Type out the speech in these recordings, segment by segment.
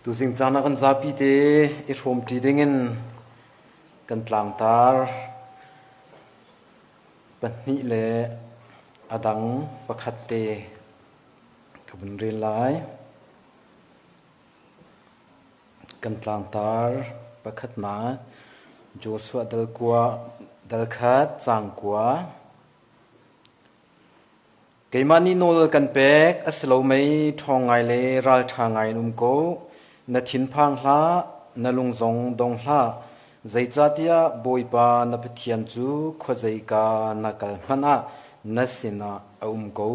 Tuzing caan ah kan zapi te i hrawmṭi dingin kan tlangtar pahnih le a dang pakhat te ka vun rel lai. Kan tlangtar pakhatnak Joshua dal kua dal khat caang kua. Keimah nih nawl kan pek, a si lo mei, ṭhawng ngai le ralṭha ngai in um ko. Na thinphang hlah, na lung zong dong hlah. Zeicahtiah Bawipa na Pathian cu khuazeika na kal hmanh ah na sinah a um ko,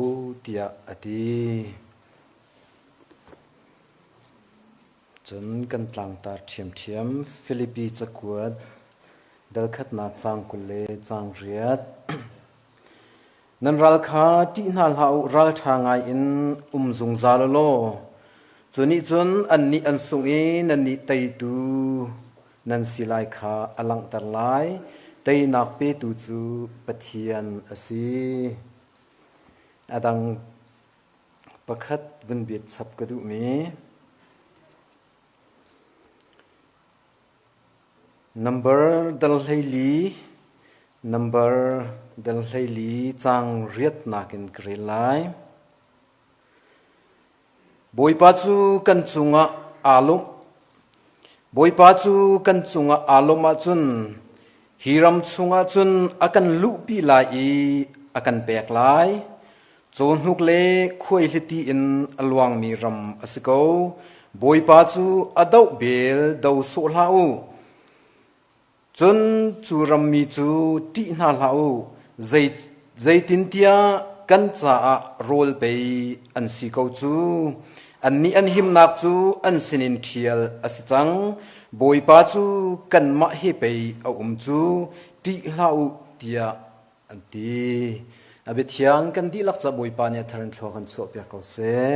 tiah a ti. Cun kan tlangtar ṭhiamṭhiam. Filipi cakuat dal khatnak caang 20 le caang riat. Nan ral kha ṭih hna hlah u, ralṭha ngaiin um zungzal u law, cu nih cun annih an sungh i nannih teitu nan si lai kha a langhter lai. Teinak petu cu Pathian a si. A dang pakhat vun biat chap ka duhmi. Nambar dal 14, nambar dal 14 caang riatnak in ka rel lai. Bawipa cu kan cungah aa lawmh. Bawipa cu kan cungah aa lawmh ahcun hi ram chungah cun a kan luhpi lai i a kan pek lai. Cawhnuk le khuaihliti in a luangmi ram a si ko. Bawipa cu a doh bel do sawh hlah u. Cun cu rammi cu ṭih hna hlah u, zei, zeitintiah kan caah rawl pei an si ko cu. Annih an himnak cu an sinin ṭhial a si cang. Bawipa cu kanmah he pei a um cu, ṭih hlah u, tiah an ti. A biathiang kan dihlak ca Bawipa nih a thar in thlua kan chuahpiak ko seh.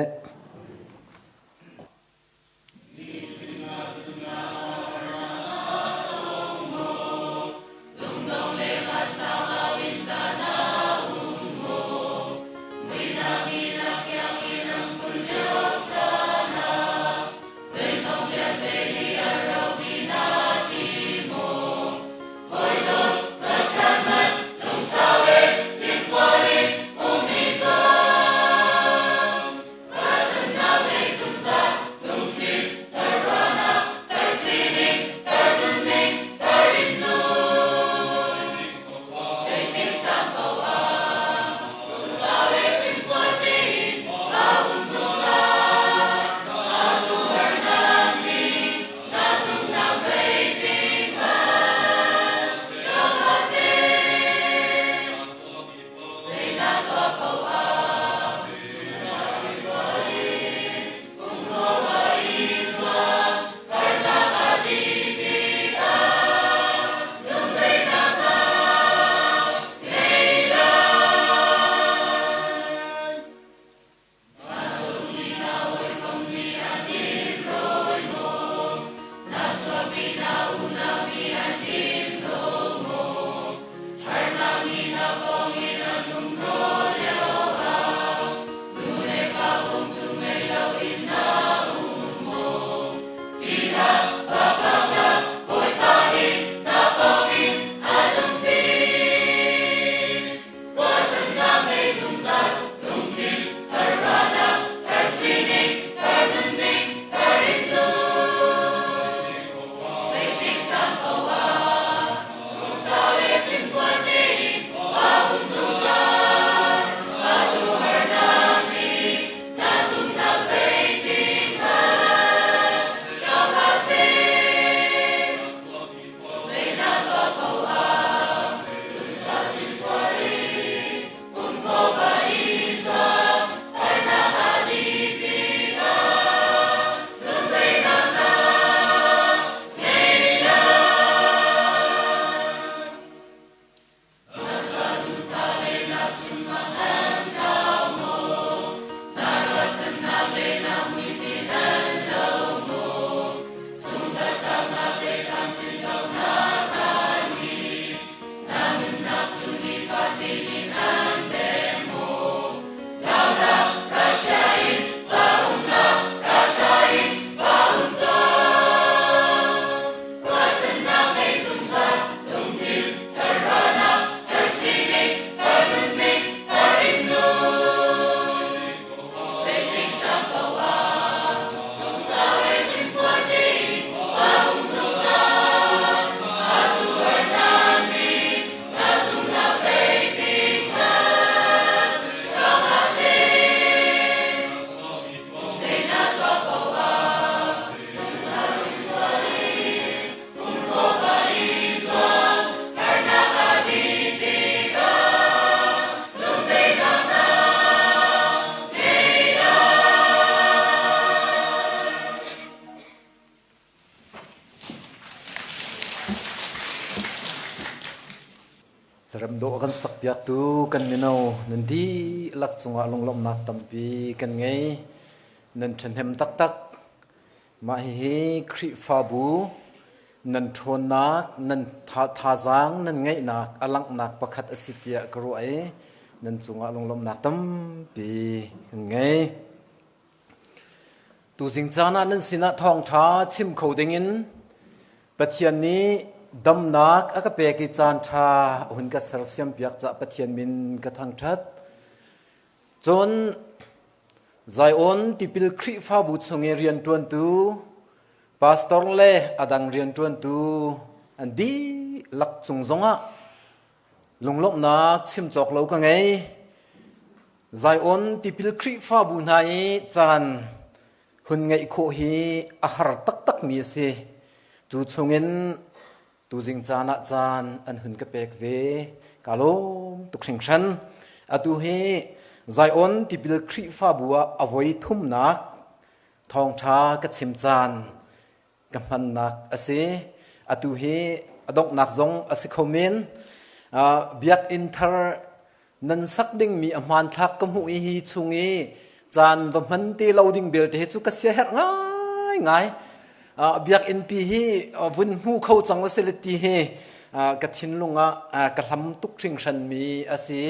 Remdawh kan sakpiaktu kan mino nan dihlak cungah lunglawmhnak tampi kan ngei. Nan ṭhahnem taktak. Mah hihi Khrihfabu nan ṭhawnnak, nan thazaang nan ngeihnak a langhnak pakhat a si tiah ka ruah i nan cungah lunglawmhnak tampi kan ngei. Tuzing caan ah nan sinah thawngṭha chim kho dingin Pathian nih damnak a ka pek i caanṭha a hun ka sersiampiak caah Pathian min ka thangṭhat. Cun Zion tipil Khrihfabu chung i rianṭuantu pastor le a dang rianṭuantu an dihlak cung zongah lunglawmhnak chim cawk lo ka ngei. Zion tipil Khrihfabu hna i caan hun ngeih khawh hi a har taktakmi a si. Cu chungin tuzing caan ah caan an hun ka pek ve. Ka lawm tuk hringhran. Atu hi Zion tipil Khrihfabu ah a voi thumnak thawngṭha ka chim caan ka hmannak a si. Atu hi a donghnak zong a si kho men. Biakinn thar nan sak dingmi a hmanthlak ka hmuh i hi chung i caan va hman te lo ding belte hi cu ka siaherh ngaingai. Biakinn pi hi vun hmu kho cang u sile ti hi ka thinlung ah ka hlam tuk hringhranmi a si.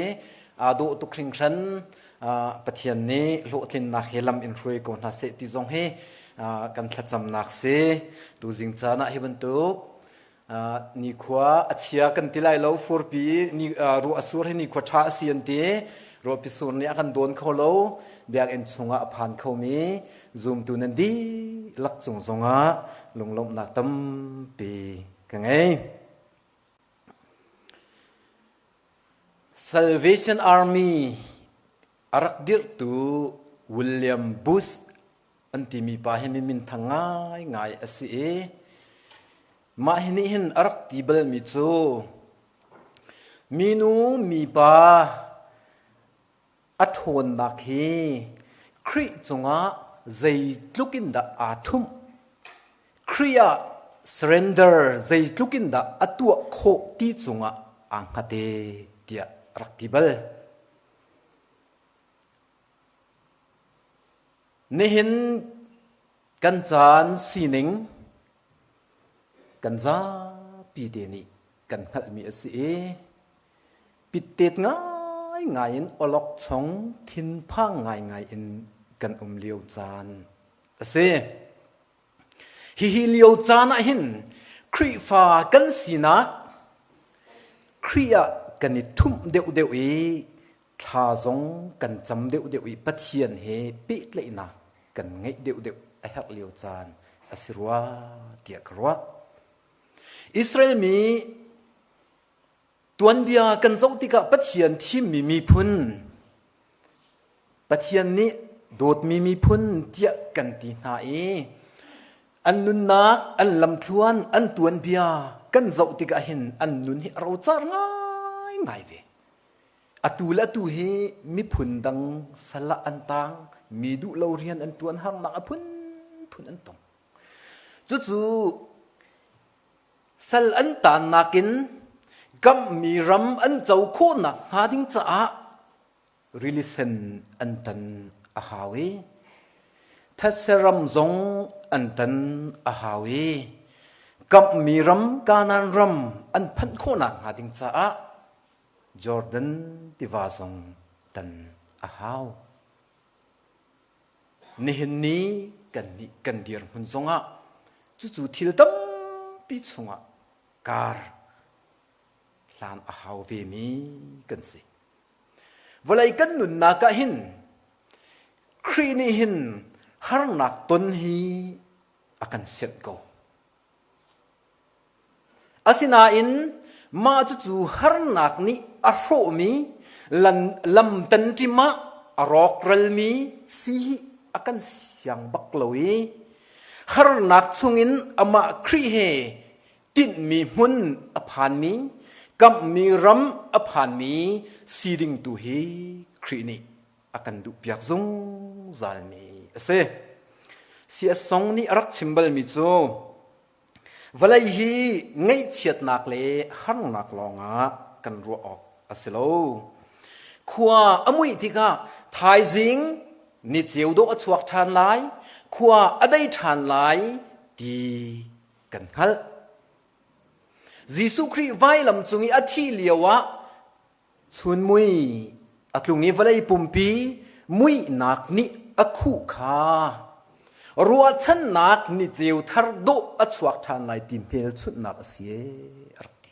Aa dawh tuk hringhran. Pathian nih hlawhtlinnak he lam in hruai ko hna seh ti zong hi kan thlacamnak si. Tuzing caan ah hi bantuk nikhua a chia kan ti lai lo furpi ni ruah a sur hi nikhua ṭha a si an ti. Ruahpi sur nih a kan dawn kho lo. Biakinn chungah a phan khomi zumtu nan dihlak cung zongah lunglawmhnak tampi ka ngei. Salvation Army a rak dirhtu William Booth an timi pa hi mi minthang ngaingai a si i mah hi nih hin a rak ti balmi cu minu mipa a ṭhawnnak hi Khrih cungah zeitluk in dah aa ṭhumh? Khrih ah surrender zeitluk in dah a tuah khawh ti cungah aa hngat e tiah a rak ti bal. Nihin kan caan sining kan zapi te nih kan hngalhmi a si i pittet ngaingai in awlokchong thinphang ngaingai in kan um lio caan a si. Hihi lio caan ah hin Khrihfa kan sinak Khrih ah kan i ṭhumh deuhdeuh i thla zong kan cam deuhdeuh i Pathian he pehtlaihnak kan ngeih deuhdeuh a herh lio caan a si rua tiah ka ruah. Israel mi tuanbia kan zoh tikah Pathian thimmi miphun, Pathian nih dawtmi miphun tiah kan ti hna i an nunnak, an lamthluan, an tuanbia kan zoh tikah hin an nun hi a rocar ngaingai ve. Atu le atu hi miphun dang sal ah an tang, mi duh lo rian an ṭuan harnak a phunphun an tong. Cucu sal an taannak in kamhmi ram an co khawhnak hnga ding caah rili sen an tan a hau i thetse ram zong an tan a hau i kamhmi ram Kanaan ram an phanh khawhnak hnga ding caah Jordan tiva zong tan a hau. Nihin ni kannih kan dirhmun zongah cucu thil tampi chungah kar hlan a hau vemi kan si. Vawlei kan nunnak ah hin Khrih nih hin harnak ton hi a kan sianh ko. Asinain mah cucu harnak nih a hrawhmi lam tanṭim ah a rawkralmi si hi a kan siang bak lo i harnak chungin amah Khrih he tinhmi hmun a phanmi, kamhmi ram a phanmi si ding tu hi Khrih nih a kan duhpiak zungzalmi a si. C.S. Song nih a rak chim balmi cu vawlei hi ngaihchiatnak le harnak lawngah kan ruah awk a si lo. Khua a muih tikah thaizing ni ceu dawh a chuak ṭhan lai, khua a dei ṭhan lai ti kan hngalh. Jesuh Khrih vailam cung i a thih lioah chun mui a tlung i vawlei pumpi muihnak nih a khuh kha ruahchannak ni ceu thar dawh a chuak ṭhan lai ti hmelchunhnak a si ee a rak ti.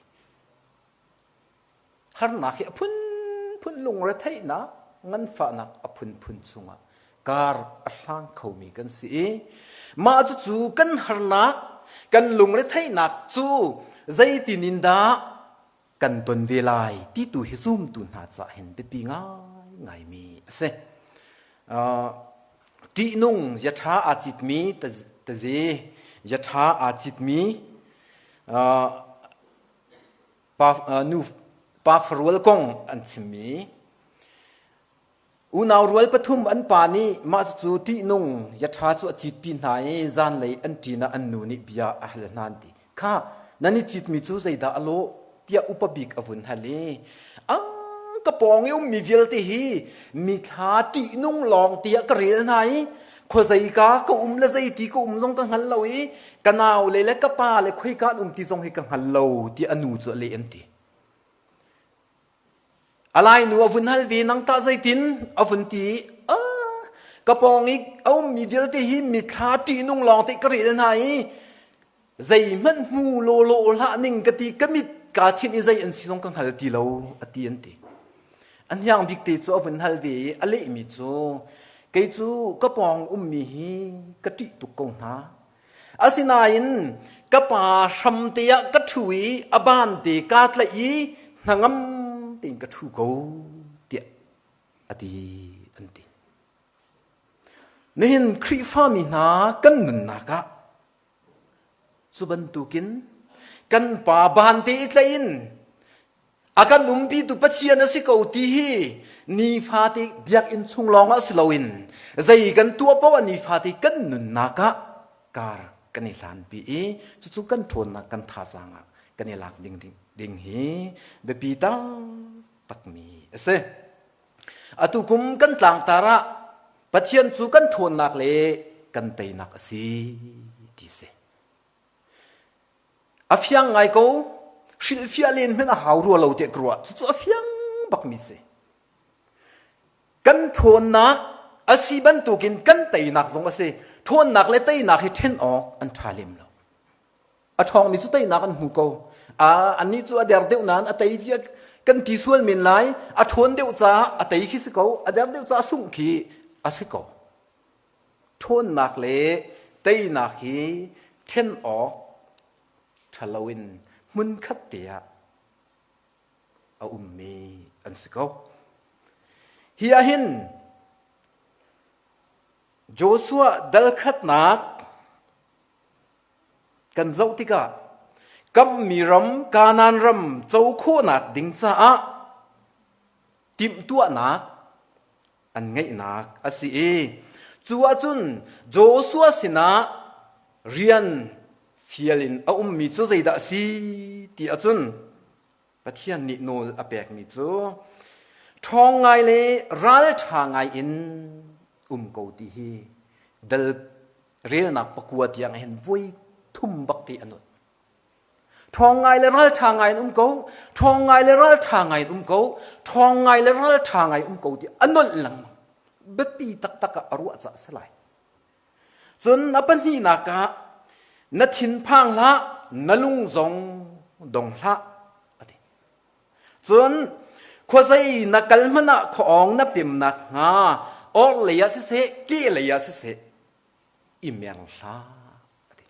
Harnak hi a phunphun lungretheihnak, nganfahnak a phunphun chungah kar a hlang khomi kan si i mah cucu kan harnak, kan lungretheihnak cu zeitin in dah kan ton ve lai ti tu hi zumtu hna caah hin biapi ngaingaimi a si. Ṭihnung yaṭha aa citmi tazi, yaṭha aa citmi pa, nu, pa farual kong an chimmi unau rual pathum an pa nih mah cucu ṭihnung yaṭha cu a citpi hna i zanlei an ṭin ah an nu nih bia a hal hna an ti kha nan i citmi cu zeidah a lawh tiah upa bik a vun hal i a ka pawng i ummi vialte hi mithla ṭihnung lawng tiah ka rel hna i khuazeika ka um le zeiti ka um zong ka hngal lo i ka nau le le ka pa le khoika an um ti zong hi ka hngal lo tiah a nu cu a leh an ti. A lai nu a vun hal ve nang tah zeitin a vun ti i ka pawng i a ummi vialte hi mithla ṭihnung lawng te ka rel hna i zeihmanh hmu lawlaw hlah ning ka ti ka mit kaa chinh i zei an si zong ka hngal ti lo a ti an ti. A hniang bik te cu a vun hal ve i a lehmi cu kei cu ka pawng ummi hi ka ṭih tuk ko hna. Asinain ka pa hram te ah ka ṭhu i a ban te kaa tlaih i hnangam tein ka ṭhu ko tiah a ti an ti. Nihin Khrihfami hna kan nunnak ah Cu bantukin kan pa bante i tlaih in a kan umpitu Pathian a si ko ti hi nifate biakinn chung lawngah si loin zei kan tuah paoh ah nifate kan nunnak ah kar kan i hlanpi i cucu kan ṭhawnnak kan thazaang ah kan i lak ding, ding hi biapi taktakmi a si. Atu kum kan tlangtar ah Pathian cu kan ṭhawnnak le kan teinak a si ti si. A fiang ngai ko, hrilhfiah len hmanh a hau rua lo tiah ka ruah. Cucu a fiang bakmi si. Kan ṭhawnnak a si bantukin kan teinak zong a si. Ṭhawnnak le teinak hi ṭhen awk an ṭha lem lo. A ṭhawngmi cu teinak an hmu ko. Annih cu a der deuh nain a tei tiah kan ti sual men lai. A ṭhawn deuh caah a tei khi si ko. A der deuh caah sungh khi a si ko. Ṭhawnnak le teinak hi ṭhen awk ṭha loin hmunkhat te ah a ummi an si ko. Hi ah hin Joshua dal khatnak Kan zoh tikah kamhmi ram Kanaan ram co khawhnak ding caah timhtuahnak an ngeihnak a si i cu ahcun Joshua sinah rian fial in a ummi cu zeidah a si ti ahcun Pathian nih nawl a pekmi cu ṭhawng ngai le ralṭha ngai in um ko ti hi dal relnak pakua tiang hin voi thum bak ti an ut. Ṭhawng ngai le ralṭha ngai in um ko, ṭhawng ngai le ralṭha ngai in um ko, ṭhawng ngai le ralṭha ngai um ko ti a nolh lengmang. Biapi taktak ah a ruah cah si lai. Cun a pahnihnak ah na thinphang hlah, na lung zong dong hlah a ti. Cun khuazei na kal hmanh ah khuaawng na pemnak hnga orhlei ah siseh, kehlei ah siseh i mer hlah a ti.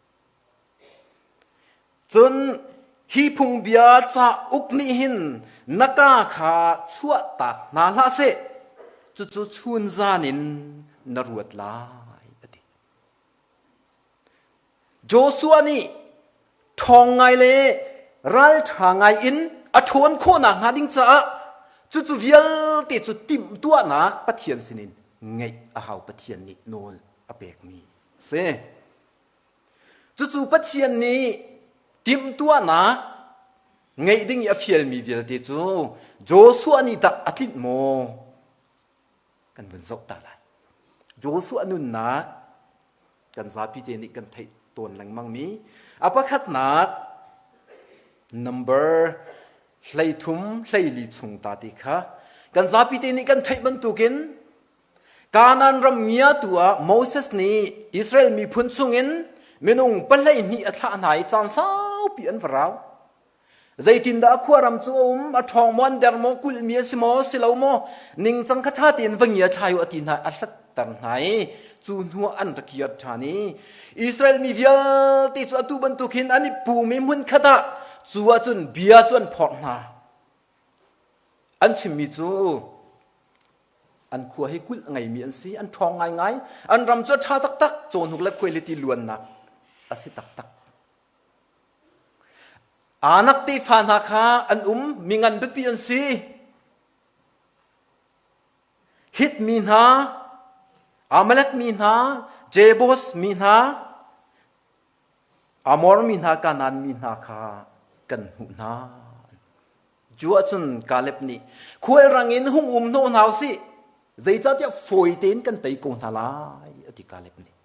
Cun hi phungbia cauk nih hin na kaa kha chuahtak hna hlah seh, cucu chunzan in na ruat lai, a ti. Joshua nih ṭhawng ngai le ralṭha ngai in a ṭhawn khawhnak hnga ding caah cucu vialte cu timhtuahnak Pathian sinin ngeih a hau Pathian nih nawl a pekmi a si. Cucu Pathian nih timhtuahnak Ngeih ding i a fialmi vialte cu Joshua nih tah a tlinh maw? Kan vun zoh ta lai. Joshua nunnak kan zapi te nih kan theih tawn lengmangmi a pakhatnak number 13 hleili chung ta ti kha kan zapi te nih kan theih bantukin Kanaan ram ngiatu ah Moses nih Israel miphun chungin minung 12 a thlah hna i caan saupi an va rau. Zeitindah a khuaram cu a um, a ṭhawng maw, an der maw, kulhmi a si maw, si lo maw, ningcang kha ṭha tein va ngia thlai u a ti hna, a hlatter hna i cu hnuah an ra kir ṭhan i Israel mi vialte cu atu bantuk hin an i pum i hmunkhat ah cu ahcun bia cu an phorh hna. An chimmi cu an khua hi kulh ngeimi an si, an ṭhawng ngaingai, an ram cu a ṭha taktak, cawhnuk le khuailiti luannak a si taktak. Anak tefa hna kha an um, mi ngan biapi an si. Hit mi hna, Amalek mi hna, Jebus mi hna, Amor mi hna, Kanaan mi hna kha kan hmuh hna. Cu ahcun Kaleb nih khualrang in hung um hnawh hna usih, zeicahtiah fawi tein kan tei ko hna lai, a ti Kaleb nih.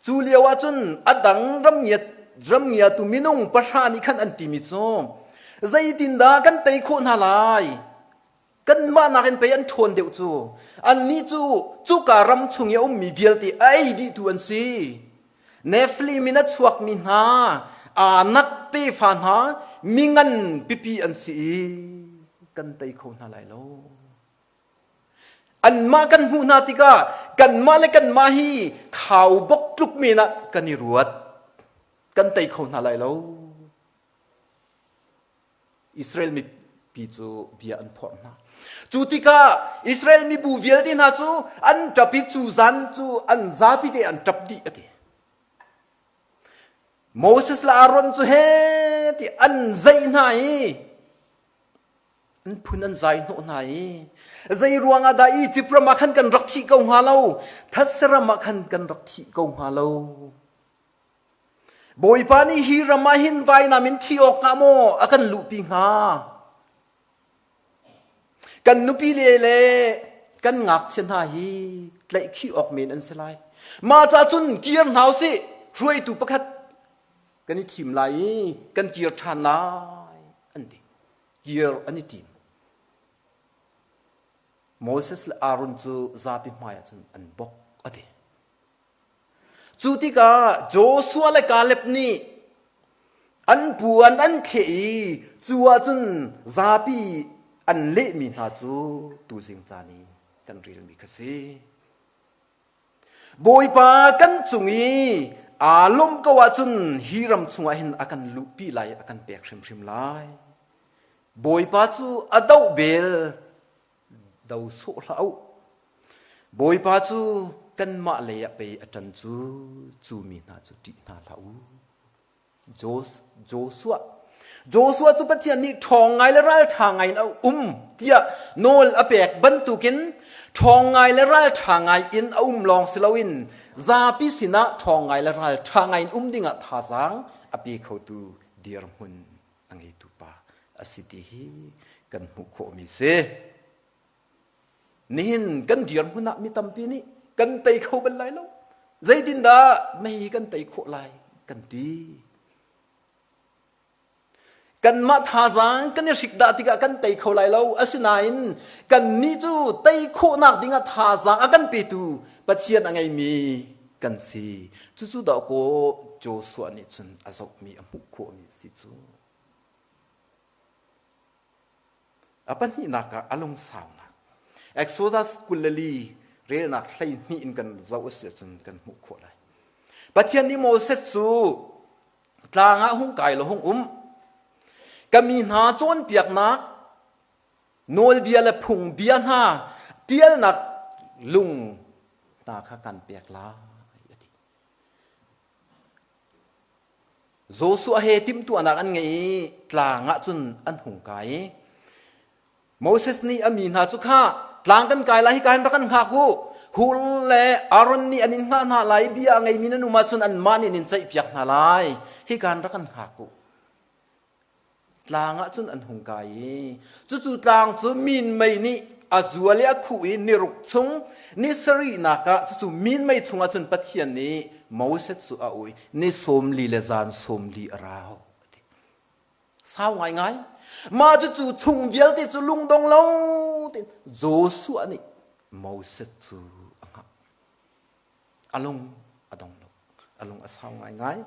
Cu lio ahcun a dang ramngiatu minung pahra nih khan an timi cu zeitindah kan tei khawh hna lai? Kanmah nakin pei an ṭhawn deuh cu. Annih cu cuka ram chung i a ummi vialte a ei dihtu an si. Nephilim in a chuakmi hna, Anak tefa hna, mi ngan pipi an si i kan tei kho hna lai lo. Anmah kan hmuh hna tikah kanmah le kanmah hi khaubawk tluk men ah kan i ruat. Kan tei kho hna lai lo. Israel mipi cu bia an phorh hna. Cu tikah Israel mibu vialte hna cu an ṭap i cu zan cu an zapi te an ṭap dih a ti. Moses le Aaron cu he ti an zeih hna i An phun an zai hnawh hna i zei ruangah dah Izipt ram ah khan kan rak thih ko hnga lo, thetse ram ah khan kan rak thih ko hnga lo. Bawipa nih hi ram ah hin vainam in thi awk hnga maw a kan luhpi hnga? Kan nupi le le kan ngakchia hna hi tlaihkhih awk men an si lai. Mah ca cun kir hna usih, hruaitu pakhat kan i thim lai i kan kir ṭhan lai, an ti. Kir an i tim. Moses le Aaron cu zapi hmaiah cun an bok a ti. Cu tikah Joshua le Kaleb nih an puan an thleh i cu ahcun zapi an lehmi hna cu tuzing caan i kan relmi kha si. Bawipa kan cung i aa lawmh ko ahcun hi ram chungah hin a kan luhpi lai, a kan pek hrimhrim lai. Bawipa cu a doh bel do sawh hlah u. Bawipa cu kanmah lei ah pei a ṭan cu, cu mi hna cu ṭih hna hlah u. Joshua. Joshua cu Pathian nih ṭhawng ngai le ralṭha ngai in a um tiah nawl a pek bantukin ṭhawng ngai le ralṭha ngai in a um lawng si loin zapi sinah ṭhawng ngai le ralṭha ngai in um dingah thazaang a pe khotu dirhmun a ngeitu pa a si ti hi kan hmuh khawhmi si. Nihin kan dirhmun ah mi tampi nih kan tei kho bal lai lo. Zeitindah mei kan tei khawh lai kan ti. Kanmah thazaang kan i hrik dah tikah kan tei kho lai lo. Asinain kannih cu tei khawhnak dingah thazaang a kan petu Pathian a ngeimi kan si. Cucu dahkaw Joshua nih cun a zohmi a hmuh khawhmi a si cu. A pahnihnak ah a lungsaunak. Exodus 24 relnak 12 in kan zoh a si ahcun kan hmuh khawh lai. Pathian nih Moses cu tlang ah hung kai law hung um. Ka mi hna cawnpiaknak nawlbia le phungbia hna tialnak lung hna kha kan pek lai a ti. Joshua he timhtuahnak an ngei i tlang ah cun an hung kai i Moses nih a mi hna cu kha tlang kan kai lai hika hin rak kan hngak u Hur le Aaron nih an in hngah hna lai bia a ngeimi nan um ahcun anmah nih an in ceihpiak hna lai hika hin rak kan hngak u. Tlang ah cun an hung kai i cucu tlang cu minmei nih a zual i a khuh i niruk chung ni sarihnak ah cucu minmei chungah cun Pathian nih Moses cu a ui ni 40 le zan 40 a rau. Sau ngaingai. Mah cucu chung vialte cu lungdong lo tein Joshua nih Moses cu a hngah. A lung a dong lo. A lung a sau ngaingai.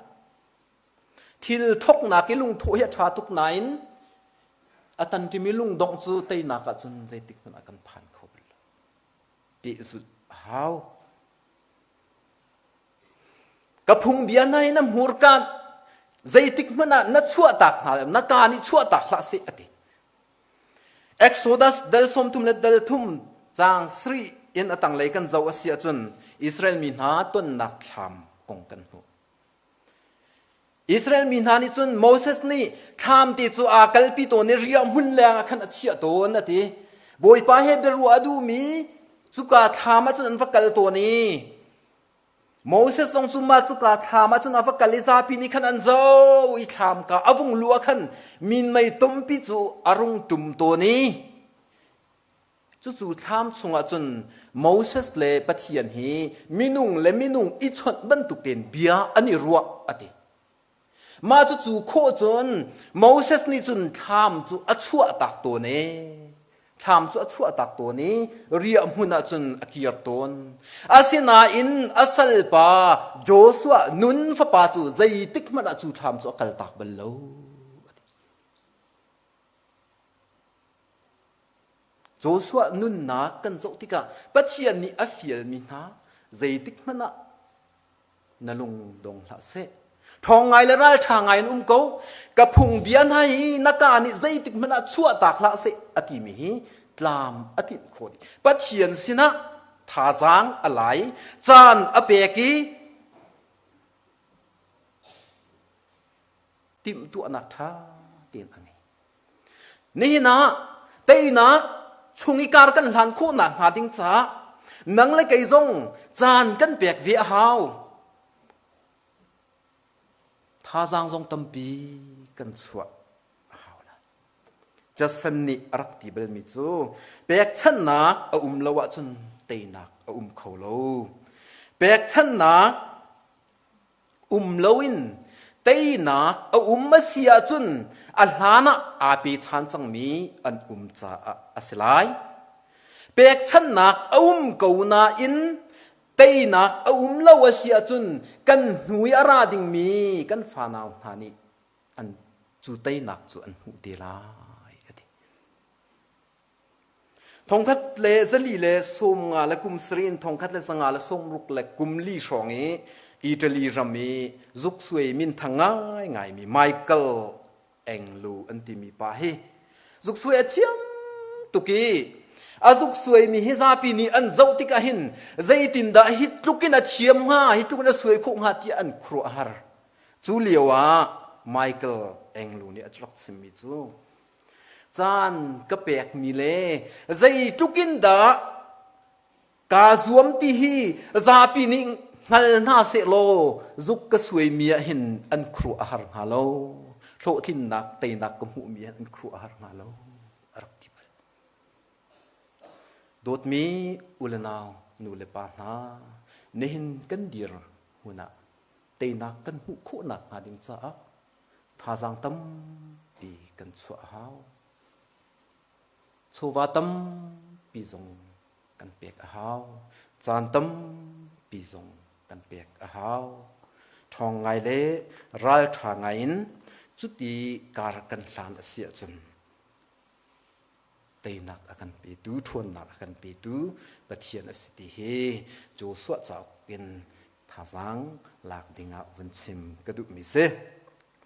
Thil thawknak i lungthawh hi a ṭha tuk nain a tanṭimi lungdongh cu teinak ahcun zeitik hmanh ah kan phan kho bal lo. Pehzulh a hau. Ka phungbia hna hi na hmurka zeitik hmanh ah na chuahtak hna na ka nih chuahtak hlah seh a ti. Exodus dal 30 le dal thum caang sarih in a tanglei kan zoh a si ahcun Israel mi hna tonnak thlam kong kan hmuh. Israel mi hna nih cun Moses nih thlam te cu aa kalpi tawn i riahhmun leng ah khan a chiah tawn a ti. Bawipa he biaruah a duhmi cuka thlam ah cun an va kal tawn i Moses zong cu mah cuka thlam ah cun a va kal i zapi nih khan an zoh i thlam ka a vung luh ah khan minmei tumpi cu a rung ṭum tawn i Cucu thlam chungah cun Moses le Pathian hi minung le minung i chawnh bantuk tein bia an i ruah a ti. Mah cucu khawh cun Moses nih cun thlam cu a chuahtak tawn i thlam cu a chuahtak tawn i riah hmun ah cun a kir tawn. Asinain a salpa Joshua nun fapa cu zeitik hmanh ah cu thlam cu a kaltak bal lo. Joshua nunnak kan zoh tikah Pathian nih a fialmi hna zeitik hmanh ah na lung dong hlah seh. Ṭhawng ngai le ralṭha ngai in um ko. Ka phungbia hna hi na kaa nih zeitik hmanh ah chuahtak hlah seh a timi hi tlam a tlinh khawh dih. Pathian sinah thazaang a lai, caan a pek i timhtuahnak ṭha tein a ngei. Nihin ah teinak chung i kar kan hlan khawhnak hnga ding caah nang le kei zong caan kan pek ve a hau. Thazaang zong tampi kan chuah a hau lai. Jason nih a rak ti balmi cu pekchanhnak a um lo ahcun teinak a um kho lo. Pekchanhnak Um loin teinak a um a si ahcun a hlan ah aa pechan cangmi an um caah a si lai. Pekchanhnak a um ko nain teinak a um lo a si ahcun kan hnu i a ra dingmi kan fanau hna nih an cu teinak cu an hmuh te lai a ti. Thongkhat le zali le 50 le kum sarih in thongkhat le 500 le 60 le kum li hrawng i Italy ram i zuksuai minthang ngaingaimi Michael Anglo an timi pa hi zuksuai a thiam tuk i a zuksuaimi hi zapi nih an zoh tikah hin zeitindah hi tluk in a thiam hnga hi tluk in a suai khawh hnga tiah an khuaruah a har. Cu lio ah Michael Anglo nih a rak chimmi cu Caan ka pekmi le zeitluk in dah kaa zuam ti hi zapi nih hngal hna sehlaw zuk ka suaimi ah hin an khuaruah a har hnga lo. Hlawhtlinnak teinak ka hmuhmi ah an khuaruah a har hnga lo a rak ti bal. Dawtmi u le nau, nu le pa hna, nihin kan dir hmun ah teinak kan hmuh khawhnak hnga ding caah Thazaang tampi kan chuah a hau. Chawva tampi zong kan pek a hau. Caan tampi zong kan pek a hau. Ṭhawng ngai le ralṭha ngai in cuti kar kan hlan a si ahcun teinak a kan petu, ṭhawnnak a kan petu Pathian a si ti hi Joshua cauk in thazaang lak dingah vun chim ka duhmi si.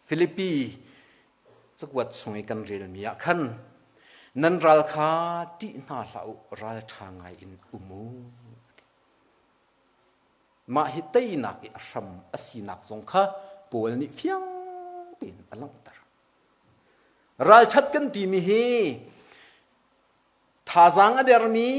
Filipi cakuat chung i kan relmi ah khan nan ral kha ṭih hna hlah u, ralṭha ngai in um u. Mah hi teinak i a hram a sinak zong kha Paul nih fiang tein a langhter. Ralṭhat kan timi hi thazaang a dermi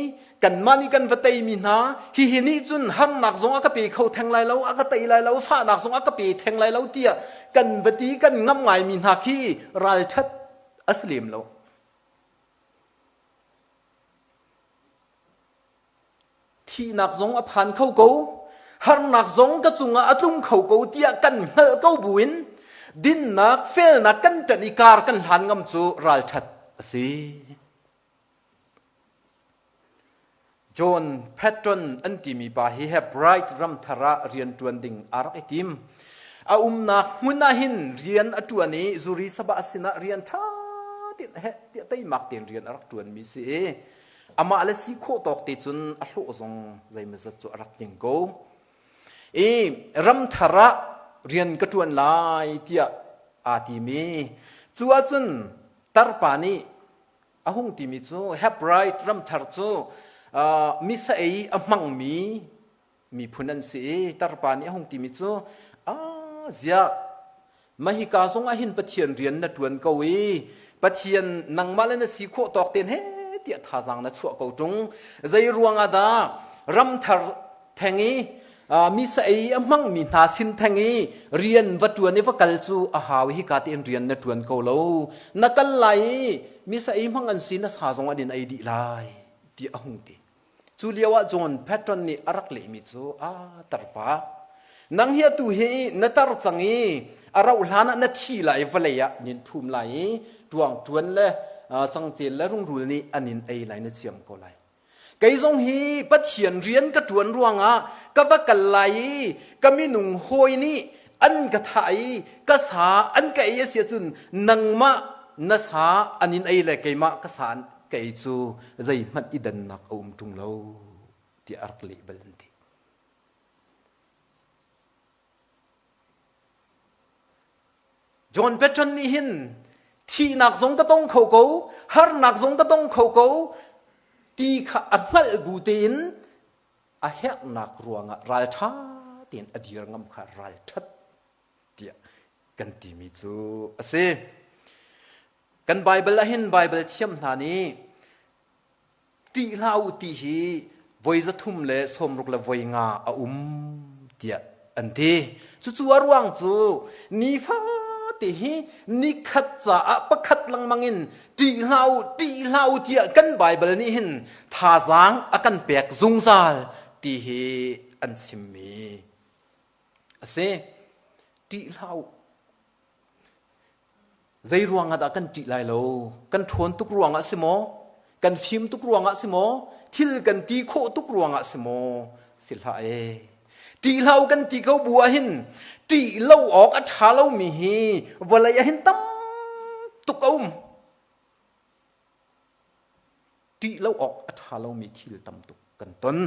kanmah nih kan va teimi hna hihi nih cun harnak zong a ka pe kho theng lai lo a ka tei lai lo fahnak zong a ka pe theng lai lo tiah kan va ti kan ngamh ngaimi hna khi ralṭhat. A si lem lo. Thihnak zong a phan kho ko, harnak zong ka cungah a tlung kho ko tiah kan hngalh ko buin dinnak, felnak kan ṭanh i kar kan hlan ngam cu ralṭhat a si. John Patton an timi pa hi Hebright ramthar ah rian ṭuan ding aa rak i tim. A umnak hmun ah hin rian a ṭuan i zuri sabah sinah rian ṭha tein heh tiah teimak tein rian a rak ṭuanmi si i amah le si khawh tawk te cun a hlawh zong zeimawzat cu a rak tling ko. I ramthar ah rian ka ṭuan lai tiah aa tim i cu ahcun tarpa nih a hung timi cu Hebright ramthar cu misa ei a hmangmi miphun an si i tarpa nih a hung timi cu a ziah mahika zong ah hin Pathian rian na ṭuan ko i Pathian nangmah le na si khawh tawk ten he tiah thazaang na chuah ko ṭung zei ruangah dah ramthar theng i misa ei a hmangmi hna sin theng i rian va ṭuan i va kal cu a hau hi ka tein rian na ṭuan ko lo na kal lai i misa ei hmang an si na sa zong an in ei dih lai ti a hung ti cu lio ah John Patton nih a rak lehmi cu a tarpa nang hi atu hi na tar cang i a rauh hlan ah na thi lai vawlei ah nin phum lai i ṭuang ṭuan le cangcel le rungrul nih an in ei lai na ciam ko lai Kei zong hi Pathian rian ka ṭuan ruangah ka va kal lai i ka minung hawi nih an ka thah i ka sa an ka ei a si ahcun nangmah na sa an in ei le keimah ka sa an ka ei cu zeihmanh i dannak a um ṭung lo tiah a rak leh bal an ti. John Patton nih hin thihnak zong ka tong kho ko, harnak zong ka tong kho ko ti kha a hngalh bu tein a herhnak ruangah ralṭha tein a dir ngam kha ralṭhat tiah kan timi cu a si. Kan Baibal ah hin Baibal thiam hna nih Ṭih hlah u ti hi voi 365 a um tiah an ti. Cucu a ruang cu nifate hi nikhat caah pakhat lengmang in ṭih hlah u, ṭih hlah u tiah kan Baibal nih hin thazaang a kan pek zungzal ti hi an chimmi a si. Ṭih hlah u. Zei ruangah dah kan ṭih lai lo? Kan ṭhawn tuk ruangah si maw? Kan fim tuk ruangah si maw? Thil kan ti khawh tuk ruangah si maw? Si hlah ee. Ṭih hlah u kan ti ko bu ahhin ṭih lo awk a ṭha lomi hi vawlei ahhin tam tuk a um. Ṭih lo awk a ṭha lomi thil tam tuk kan ton.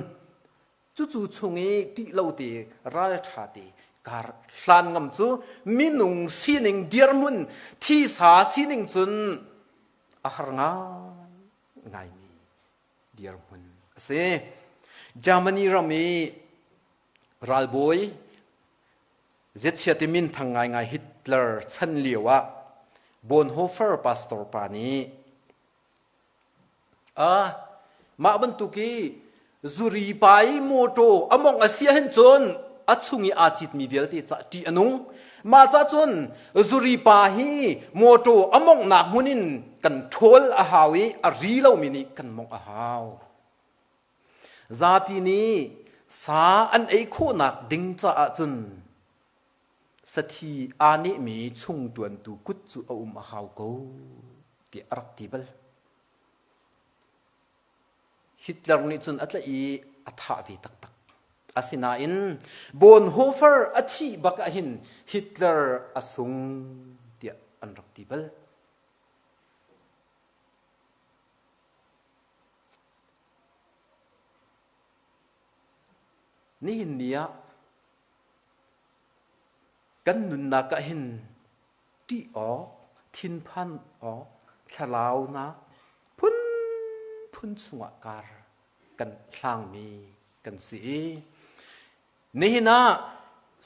Cucu chung i ṭih lo te ralṭha te kar hlan ngam cu minung sining dirhmun thisa sining cun a har ngai ngaimi dirhmun a si. Germany ram i ralbawi Zetchia ti minthang ngaingai Hitler chan lio ah Bonhoeffer pastor pa nih Ah, mah bantuk i zuri pa i mawṭaw a mawngh a si ahhin cun a chung i aa citmi vialte cah ṭih a nung. Mah cah cun zuri pa hi mawṭaw a mawnghnak hmun in kan ṭhawl a hau i a ri lomi nih kan mawngh a hau. Zapi nih sa an ei khawhnak ding caah cun Sathi aa nehmi chungṭuantu kut cu a um a hau ko tiah a rak ti bal. Hitler nih cun a tlaih i a thah ve taktak. Asinain Bonhoeffer a thih bak ahhin Hitler a sung tiah an rak ti bal. Nihin ni ah Kan nunnak ah hin ṭih awk, thinphan awk, thlalaunak phunphun chungah kar kan hlangmi kan si i nihin ah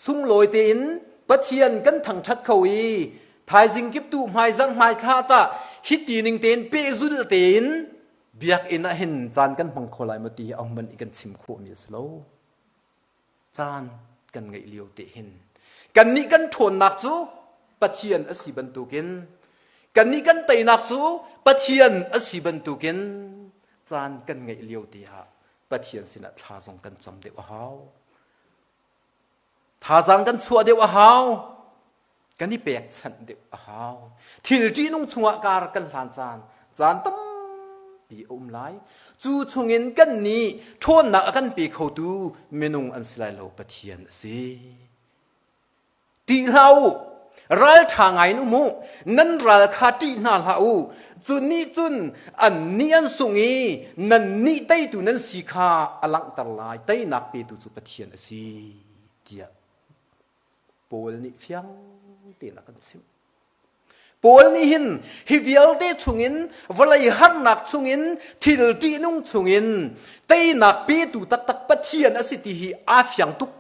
sunglawi tein Pathian kan thangṭhat kho i thaizing kiptu hmaizarh hmaithla tah hiti ning tein pehzul tein biakinn ah hin caan kan hmang kho lai maw ti hi ahohmanh nih kan chim khawhmi a si lo. Caan kan ngeih lio te hin kannih kan ṭhawnnak cu Pathian a si bantukin Kannih kan teinak cu Pathian a si bantukin caan kan ngeih lio te ah Pathian sinah thla zong kan cam deuh a hau. Thazaang kan chuah deuh a hau. Kan i pekchanh deuh a hau. Thil ṭihnung chungah kar kan hlan caan, caan tampi a um lai. Cu chungin kan nih ṭhawnnak a kan pe khotu minung an si lai lo, Pathian a si. Ṭih hlah u, ralṭha ngaiin um u, nan ral kha ṭih hna hlah u. Cu nih cun annih an sung i nannih teitu nan si kha a langhter lai. Teinak petu cu Pathian a si, tiah Paul nih fiang tein a kan chimh. Paul nih hin hi vialte chungin vawlei harnak chungin thil ṭihnung chungin teinak petu taktak Pathian a si ti hi aa fiang tuk.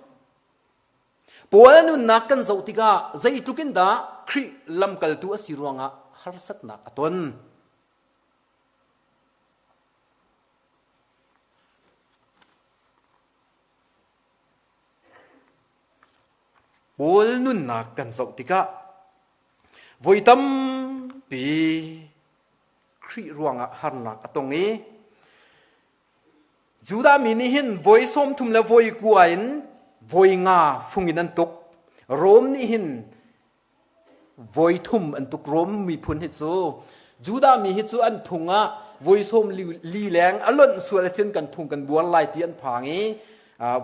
Paul nunnak kan zoh tikah zeitluk in dah Khrih lamkaltu a si ruangah harsatnak a ton. Paul nunnak kan zoh tikah voi tampi Khrih ruangah harnak a tong i Judah mi nih hin voi 30 le voi kua in voi nga fung in an tuk. Rom nih hin voi thum an tuk. Rom miphun hi cu Judah mi hi cu an phung ah voi sawm li leng a lonh sual acin kan phung kan buar lai ti an phang i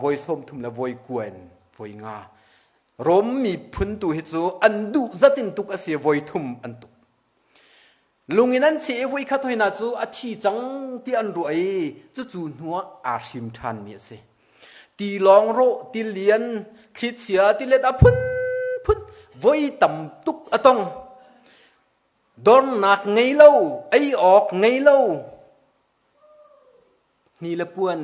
voi 30 le voi kua in voi nga. Rom miphun tu hi cu an duh zat in tuk a si voi thum an tuk. Lung in an cheh i voikhat hoihna cu a thi cang ti an ruah i cucu hnuah aa hrim ṭhanmi a si. Tilawng rawh, tilian, thlichia, tilet a phunphun voi tam tuk a tong. Dornak ngei lo, ei awk ngei lo, hni le puan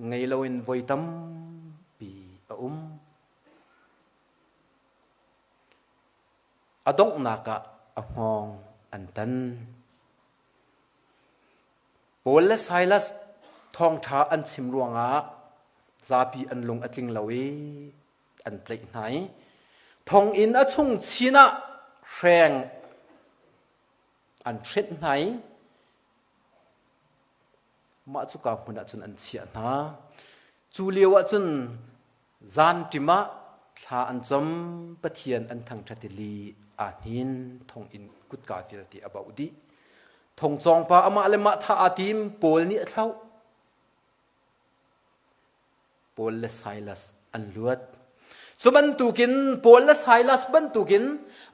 ngei loin voi tampi a um. A donghnak ah a hngawng an tan. Paul le Silas thawngṭha an chim ruangah zapi an lung a tling lo i an tlaih hna i thonginn a chung chin ah hreng an hrenh hna i mah cuka hmun ah cun an chiah hna. Cu lio ah cun Zanṭim ah thla an cam, Pathian an thangṭhat i li aa hnin, thonginn kutka vialte a bauh dih. Thongcawngpa amah le mah thah aa tim, Paul nih a thlauh. Paul le Silas an luat. Cu bantukin Paul le Silas bantukin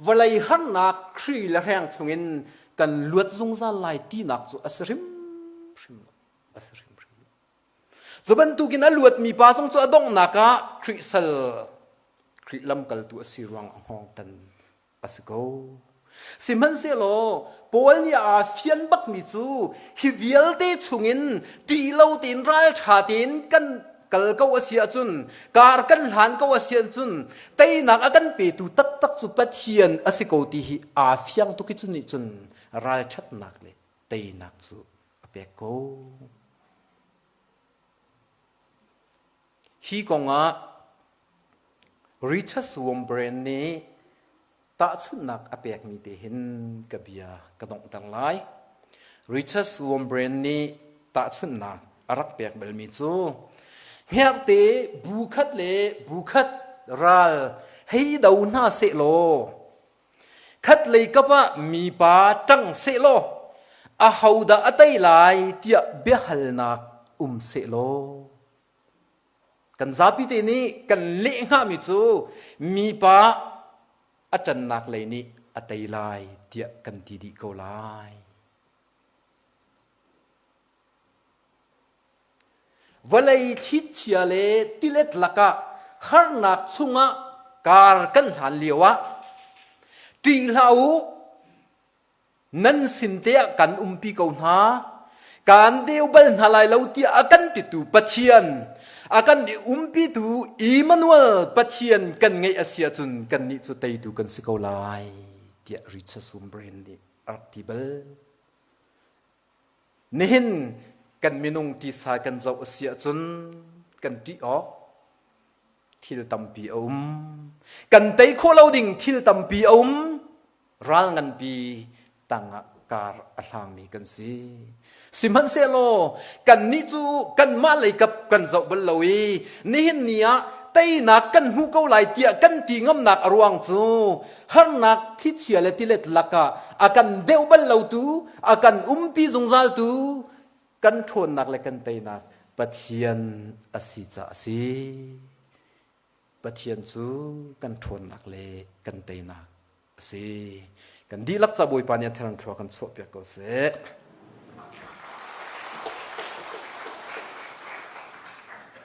vawlei harnak Khrih le hreng chungin kan luat zungzal lai tinak cu a si hrimhrim lo. A si hrimhrim lo. Cu bantukin a luatmi pa zong cu a donghnak ah Khrih sal, Khrih lamkaltu a si ruang a hngawngtan a si ko. Sihmanhsehlaw Paul nih aa fian bakmi cu hi vialte chungin ṭih lo tein ralṭha tein kan kal ko a si ahcun kar kan hlan ko a si ahcun teinak a kan petu taktak cu Pathian a si ko ti hi aa fiang tuk i cu nih cun ralṭhatnak le teinak cu a pek ko. Hi kongah Richard Wurmbrand nih tahchunhnak a pekmi te hin ka bia ka donghter lai. Richard Wurmbrand nih tahchunhnak a rak pek balmi cu hngerhte bu khat le bu khat ral hei do hna sehlaw Khatlei kap ah mipa ṭang sehlaw ahodah a tei lai tiah biahalnak um sehlaw kan zapite nih kan leh hngami cu mipa a ṭannak lei nih a tei lai tiah kan ti dih ko lai. Vawlei thlichia le tilet lakah harnak chungah kar kan hlan lioah ṭih hlah u, nan sin te ah kan umpi ko hna. Kaan deu bal hna lai lo tiah a kan titu Pathian, a kan i umpitu Immanuel Pathian kan ngeih a si ahcun kannih cu teitu kan si ko lai tiah Richard Wurmbrand nih a rak ti bal. Nihin kan minung tisa kan zoh a si ahcun kan ṭih awk thil tampi a um. Kan tei khawh lo ding thil tampi a um. Ral nganpi tangah kar a hlangmi kan si. Sihmanhsehlaw kannih cu kanmah leikap kan zoh bal lo i nihin ni ah teinak kan hmu ko lai tiah kan ti ngamnak a ruang cu harnak thichia le tilet lakah a kan deuh bal lotu, a kan umpi zungzaltu kan ṭhawnnak le kan teinak Pathian a si caah a si. Pathian cu kan ṭhawnnak le kan teinak a si. Kan dihlak ca Bawipa nih a therang thlua kan chuahpiak ko seh.